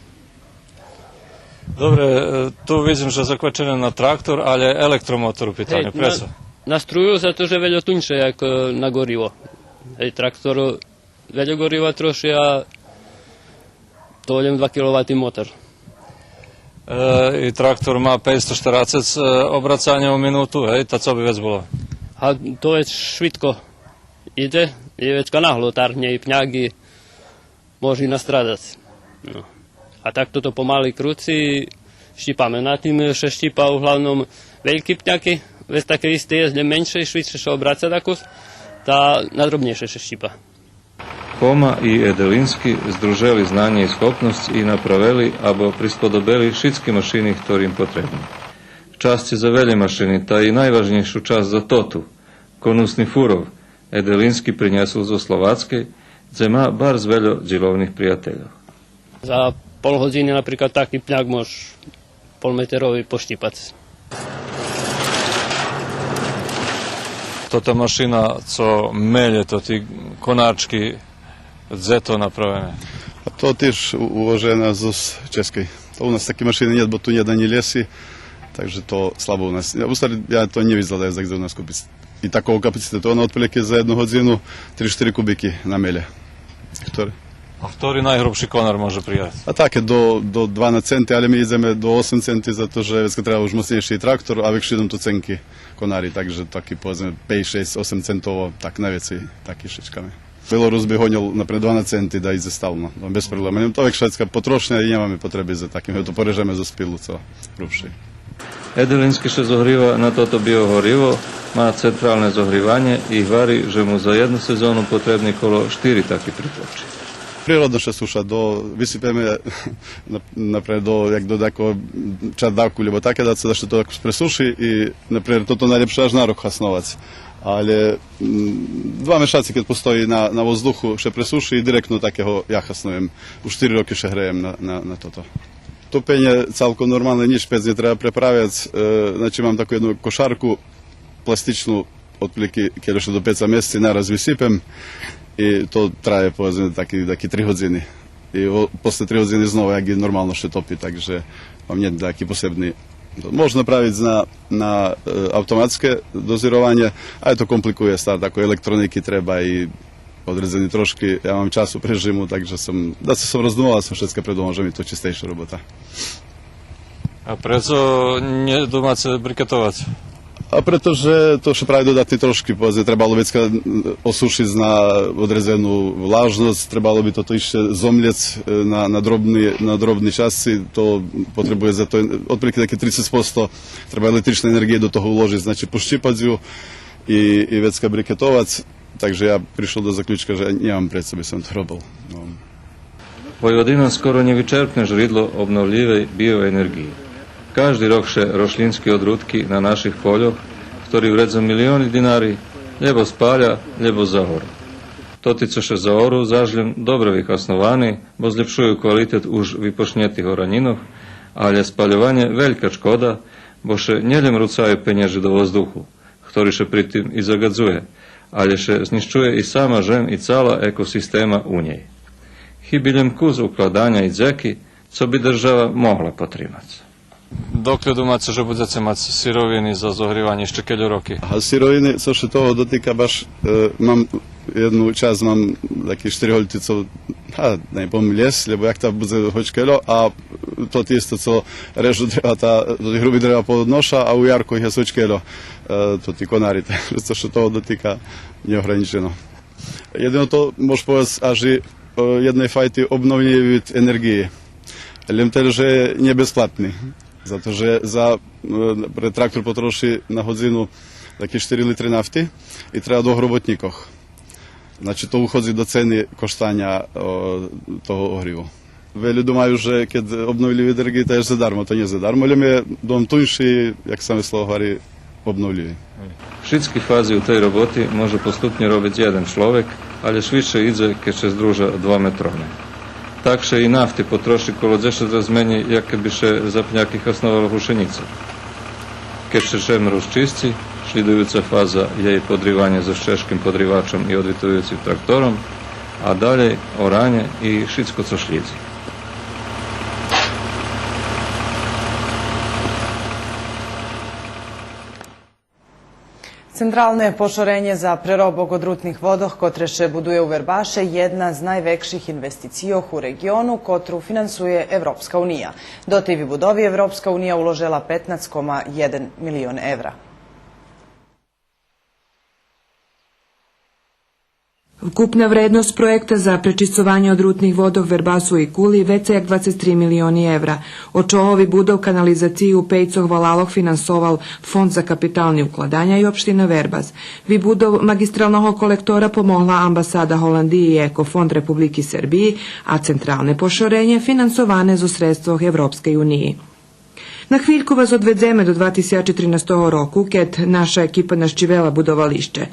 Добре, е, ту видзим же заквачене на трактор, але електромотор у питаню, гей, прецо? На, на струю, зато же вельо туньше як, е, на гориво. Гей, трактор вельо горива троши, а то лєм два киловати мотор. Е, и трактор ма пейцсто штерацец, е, обрацаня у минуту, гей, та цо би вец було? А то вец швидко идзе, и вецка нагло таргнє и пняк и може и настрадац. Но. А так тото помали круци, щипаме. На тим ше щипа углавном вельки пняки, вец таке исте єст, лєм менше и швидше ше обраца дакус, та на дробнєйше ше щипа. Пома и Еделински здружели знанє и схопносц и направели або присподобели шицки машини хтори им потребни. Часци за велї машини, та и найважнєйшу часц за тоту, конусни фуров, Еделински принєсол зоз Словацкей, дзе ма барз вельо дїловних приятельох. За пол годзини, наприклад, таки пняк мож полметерови пощипац. Тота машина цо мелє тоти конарчки, дзе то направене? А то тиж у-, увожена зоз Ческей. То у нас таки машини нєт, бо ту нєт анї лєси, так же то слабо у нас. У ствари, я то нє видзел да є за дзе у нас купиц. И такого капацитету, она отприлики за єдну годзину три-штири кубики намелє. Хтори? А хтори найгрубши конар може прияц? А таке до, до дванац центи, але ми идземе до осем центи, зато же вецка треба уж моцнєйши трактор, а векшином то ценки конари, так же таки, поведзме, пейц, шейсц, осем центово, так найвецей таки шичками. Белорус би гонєл, наприклад, дванац центи да идзе стално, но, без проблема. Лєм то векша вецка потрошня и нємаме потреби за таким, то порежеме зоз пилу цо грубши. Еделински ше зогрива на тото биогориво, ма централне зогриванє и гвари же му за єдну сезону потребни коло штири таки приточи. Природно ше суша, до, висипеме, нап-, наприклад, до, як до дакого чардаку, лєбо таке, да ше, да ше то так пресуши и, наприклад, тото найлєпше аж на рок хасновац. Але, м, два мешаци, кед постої на, на воздуху, ше пресуши и директно таке го я хаснуєм. Уж штири роки ше греєм на, на, на тото. Топенє цалком нормалне, нїч пец нє треба преправяц. Е, значи, мам таку єдну кошарку пластичну, отприлики кельо ше до пеца мести, нараз висипем и то трає, поведзме, таки, таки три годзини. И о-, после три годзини знова, як и нормално, ше топи, так же мам нєт таки посебни. Мож направиц на, на, е, автоматске дозированє, а то компликує старт, ако електроники треба и одредзени трошки, я мам часу прежиму, так же сом, да сом роздумовал, сом шведска предумал же ми то чистейша робота. А прецо нє думаце брикетовац? А прето же то ше прави додатни трошки, поведзме, требало вецка, м, осушиц на одредзену влажносц, требало би тото ище зомлєц, е, на, на дробни, на дробни часци, то потребує за то, отприлики таки трицец посто треба електричней енерґиї до того уложиц, значи, пощипац ю и, и вецка брикетовац. Так же я пришол до заключка же нємам прецо би сом то робел. Но. Войводина скоро нєвичерпне жридло обновлївей биоенерґиї. Кажди рок ше рошлїнски одрутки на наших польох, хтори вредза милиони динари, лєбо спаля, лєбо загору. Тоти цо ше заору, заш лєм добре вихасновани, бо злєпшую квалитет уж випошнєтих оранїнох, але спальованє велька шкода, бо ше нє лєм руцаю пенєжи до воздуху, хтори ше при тим и загадзує, але ше знїщує и сама жем и цала екосистема у нєй. Хиби лєм кус укладаня и дзеки, цо би держава могла потримац. Докля думаце же будзеце мац сировини за зогриванє, ище кельо роки? А сировини, цо ше того дотика, баш, е, мам єдну часц, мам таки штири гольти, цо, а, нє повем лєс, лєбо як та будзе гоч кельо, а тоти исто цо режу древа, та, тоти груби древа поодноша, а у ярку їх є гоч кельо, е, тоти конари, так же цо ше того дотика, нєогранїчено. Єдино то мож повесц аж и, е, єдней файти обновлїви вид енерґиї. Лєм тельо же нє безплатни. Зато же за, е, пре трактор потроши на годзину таки штири литри нафти и треба двох роботнїкох. Значи, то уходзи до цени коштаня, о, того огриву. Велї думаю же кед обновлїви енерґиї, та є задармо, то нє задармо, лєм є дом тунши, як саме слово гвари, обновлїви. Шицки фази у тей роботи може поступнє робиц єден чловек, але швидше идзе кед ше здружа два метрони. Так ше и нафти потроши коло дзешец раз менєй, як кед би ше за пняки хасновала гушенїца. Кед ше жем розчисци, шлїдуюца фаза є и подриванє зоз чежким подривачом и одвитуюцим трактором, а далєй оранє и шицко цо шлїдзи. Централне пошоренє за преробок одрутних водох, котре ше будує у Вербаше, єдна з найвекших инвестицийох у реґиону, котру финансує Европска уния. До тей вибудови Европска уния уложела петнац кома єден милион евра. Вкупна вредносц проєкта за пречисцованє одрутних водох Вербасу и Кули вецей як двацец три милиони евра, од чого вибудов канализациї у пейцох валалох финансовал Фонд за капитални укладаня и општина Вербас. Вибудов маґистралного колектора помогла Амбасада Голандиї и Екофонд Републики Сербиї, а централне пошоренє финансоване зоз средствох Европскей униї. На хвильку вас одведземе до два тисячи тринастого року, кед наша екипа нащивела будовалище.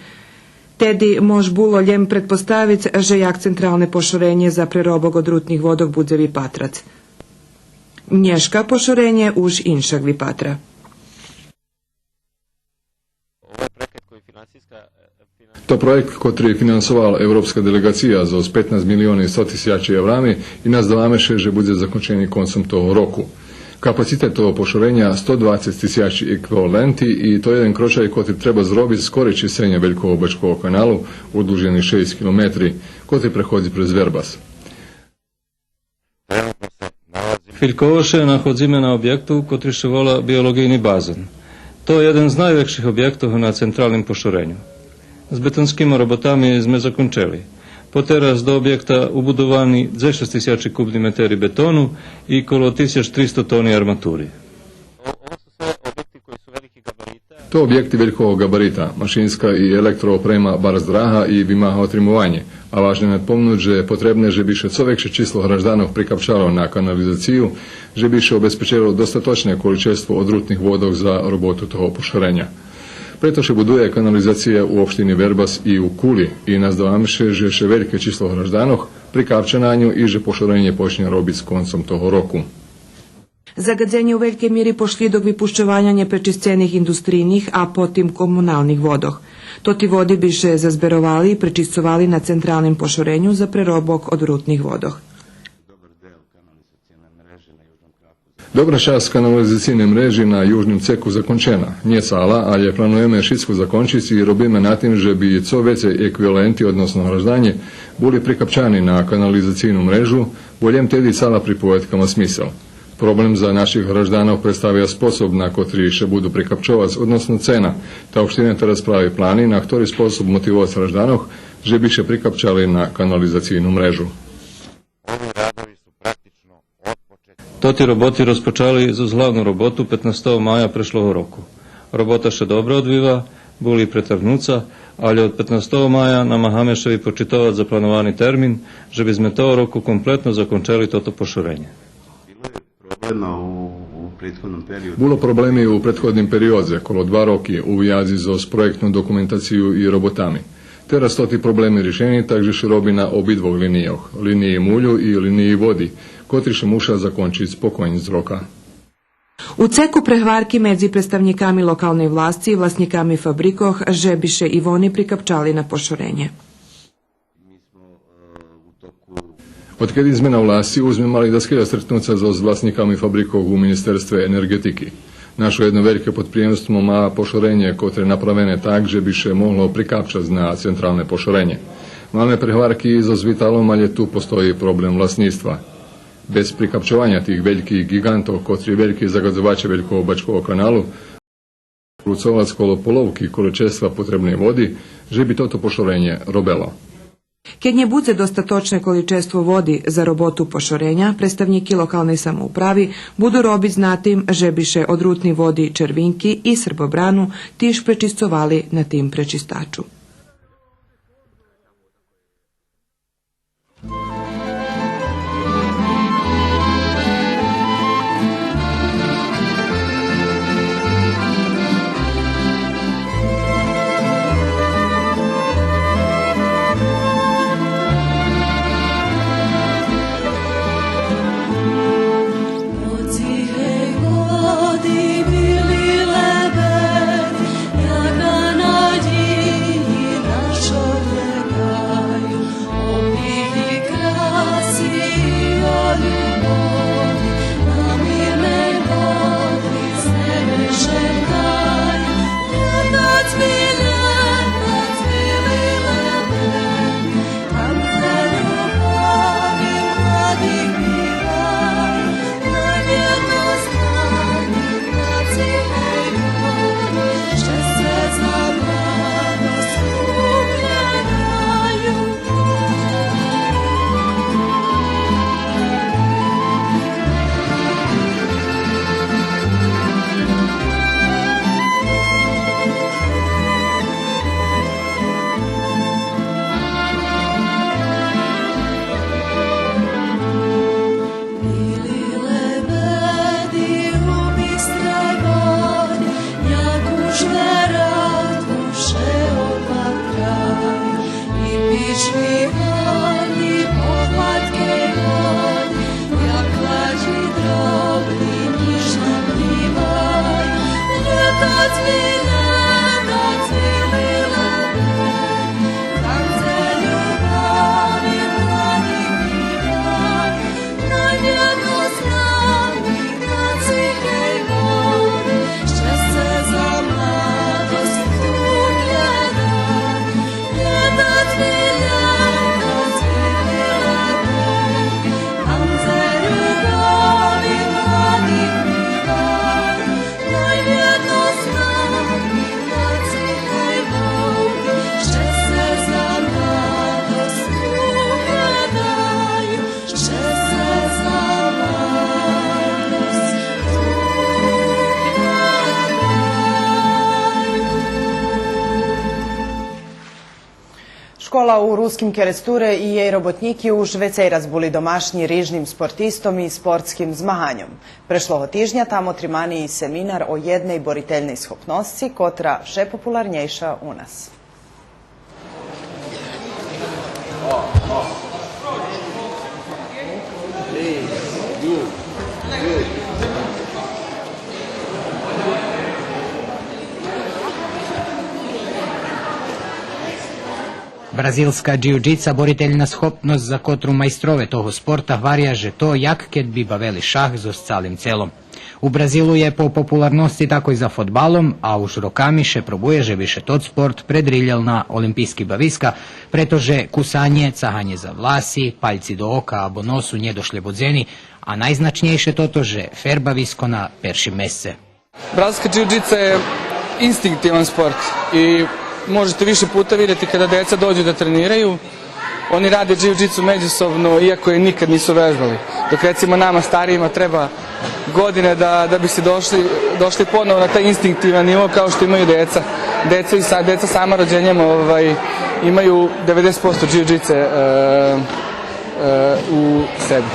Теди мож було лєм предпоставиц же як централне пошоренє за преробок одрутних водох будзе випатрац. Нєшка пошоренє уж иншак випатра. То проєкт котри финансовала европска делеґация зоз петнац милиони сто тисячи еврами и наздаваме ше же будзе закончени концом того року. Капацитет того пошореня сто двацец тисячи еквиваленти и то єден крочай котри треба зробиц скоре чисценє Велького бачкого каналу у длужини шейсц километри, котри преходзи през Вербас. Хвильково ше находзиме на обєкту котри ше вола биолоґийни базен. То єден з найвекших обєктох на централним пошореню. З бетонскима роботами зме закончели. Потераз до обєкта убудовани дзешец тисячи кубни метери бетону и коло тисяч тристо тони арматури. То обєкти велького ґабарита, машинска и електроопрема барз драга и вимага отримованє, а важне надпомнуц же потребне же би ше цо векше число гражданох прикапчало на канализацию, же би ше обезпечело достаточне количество одрутних водох за роботу того пошореня. Прето ше будує канализация у општини Вербас и у Кули и наздаваме ше же ше вельке число гражданох прикапча на ню и же пошоренє почнє робиц концом того року. Загадзенє у велькей мири пошлїдок випущованя нєпречисцених индустрийних, а потим комуналних водох. Тоти води би ше зазберовали и пречисцовали на централним пошореню за преробок одрутних водох. Добра часц канализацийней мрежи на южним цеку закончена. Нє цала, алє плануєме шицко закончиц и робиме на тим же би цо вецей еквиваленти, односно гражданє, були прикапчани на канализацийну мрежу, бо лєм теди цала приповедка ма смисел. Проблем за наших гражданох представя способ на котри ше буду прикапчовац, односно цена. Та општина тераз прави плани на хтори способ мотивовац гражданох же би ше прикапчали на канализацийну мрежу. Тоти роботи розпочали зоз главну роботу петнастого мая прешлого року. Робота ше добре одвива, були претаргнуца, алє од петнастого мая намагаме ше випочитовац заплановани термин, же би зме того року комплетно закончели тото пошоренє. Було проблеми у претходним периодзе, коло два роки, у вязи зоз проєктну документацию и роботами. Тераз тоти проблеми ришени, так же ше роби на обидвох линийох, линиї мулю и линиї води, котри ше муша закончиц по конєц рока. У цеку прегварки медзи представнїками локалней власци и власнїками фабрикох же би ше и вони прикапчали на пошоренє. Одкеди зме на власци, уж зме мали даскельо стретнуца зоз власниками фабрикох у Министерстве енерґетики. Нашо єдно вельке подприємство ма пошоренє котре направене так же би ше могло прикапчац на централне пошоренє. Маме прегварки и зоз Виталом, алє ту постої проблем власниства. Без прикапчованя тих вельких ґиґантох, котри вельки загадзоваче Велького бачкого каналу, руцовац коло половки количества потребней води, же би тото пошоренє робело. Кед нє будзе достаточне количество води за роботу пошореня, представнїки локалней самоуправи буду робиц на тим же би ше одрутни води Червинки и Србобрану тиж пречисцовали на тим пречистачу. У Руским Керестуре и єй роботнїки уж вецей раз були домашнї рижним спортистом и спортским змаганьом. Прешлого тижня там отримани и семинар о єдней борительней схопносци, котра вше популарнєйша у нас. Бразилска джиу-джица борительна схопносц за котру майстрове того спорта гваря же то як кед би бавели шах зоз цалим целом. У Бразилу є по популарносци такой за фодбалом, а уж роками ше пробує же би ше тот спорт предрилєл на олимпийски бависка, прето же кусанє, цаганє за власи, пальци до ока або носу нє дошлєбодзени, а найзначнєйше тото же фербависко на першим месце. Brazilska džiu-džica je instinktivan sport i možete više puta videti kada deca dođu da treniraju, oni rade džiu-džicu međusobno, iako je nikad nisu vežbali. Dok, recimo, nama starijima treba godine da, da bi se došli, došli ponovo na taj instinktivan nivo kao što imaju deca. Deca i sa-, deca sama rođenjem, ovaj, imaju devedeset posto džiu-džice, e, e, u sebi.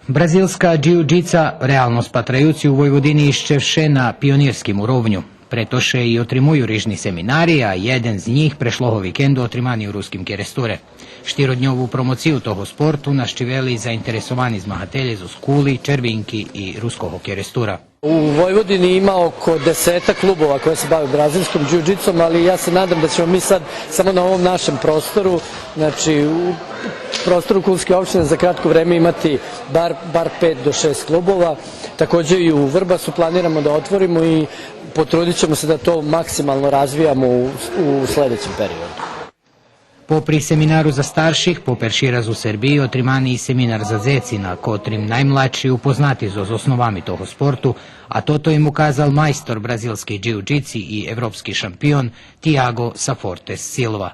Бразилска джиу-джица, реално спатраюци, у Войводини ище вше на пионирским уровню. Прето ше и отримую рижни семинари, а єден з нїх прешлого викенду отримани у Руским Керестуре. Штиродньову промоцию того спорту нащивели заинтересовани змагателє зоз Кули, Червинки и Руского Керестура. U Vojvodini ima oko desetak klubova koje se bave brazilskom džiu-džicom, ali ja se nadam da ćemo mi sad samo na ovom našem prostoru, znači u prostoru Kulske opštine, za kratko vreme imati bar, bar pet do šest klubova. Takođe i u Vrbasu planiramo da otvorimo i potrudit ćemo se da to maksimalno razvijamo u, u sledećem periodu. Попри семинару за старших, по перши раз у Сербиї отримани и семинар за дзеци, на котрим наймладши упознати зоз основами того спорту, а тото им указал майстор бразилскей джиу-джици и европски шампион Тиаго Сафортес Силва.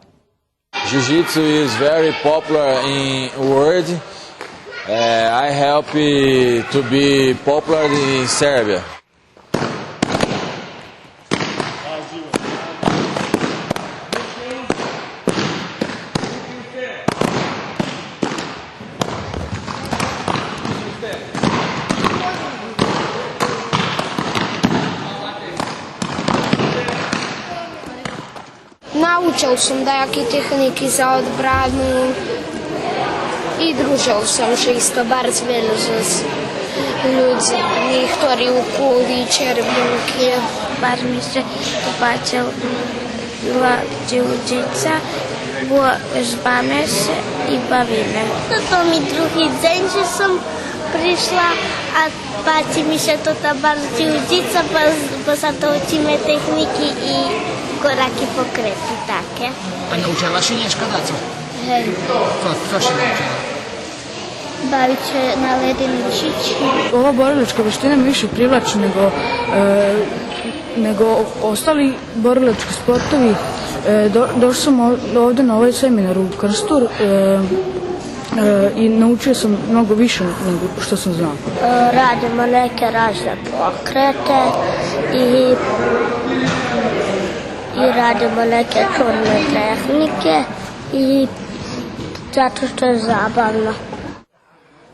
Jiu-jitsu is very popular in world. Uh, I help it to be popular in Serbia. Научел сом даяки техники за одбрану и дружел сом ше исто барз вельо з людзми хтори у Кули, Червинки. Барз ми ше попачела джиу-джица, бо вежбаме ше и бавиме. То ми други дзень же сом пришла, а Пачи ми ше тота барз джиу-джица, бо, бо за то учиме техники и кораки, покрети таке. А научела ши нєшка дацо? Гей. Цо, цо ши научела? Бавиц ше на леденей чички. Ова борилачка вештина ми више привлачи него, е, него остали борилачки спортови. Е, до-, дошла сом о-, овде на овај семинар у Крстур, е, е, и научио сом много више него што сом знала. Е, радимо неке разне покрете и, и радимо неке чудне технике и зато што је забавно.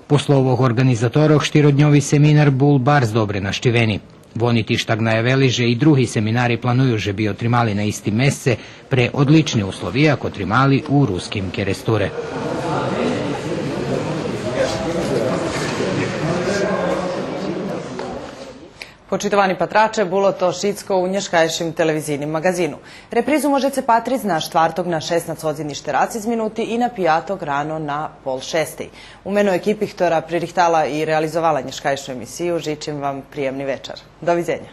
По словох орґанизаторох, штиродньови семинар бул барз добре нащивени. Вони тиж так наявели же и други семинари планую же би отримали на истим месце пре одлични условия як отримали у Руским Керестуре. Почитовани патраче, було то шицко у нєшкайшим телевизийним маґазину. Репризу можеце патриц на штварток на шеснац годзин и штерацец минути и на пияток рано на пол шестей. У мено екипи хтора пририхтала и реализовала нєшкайшу емисию, жичим вам приємни вечар. До видзеня.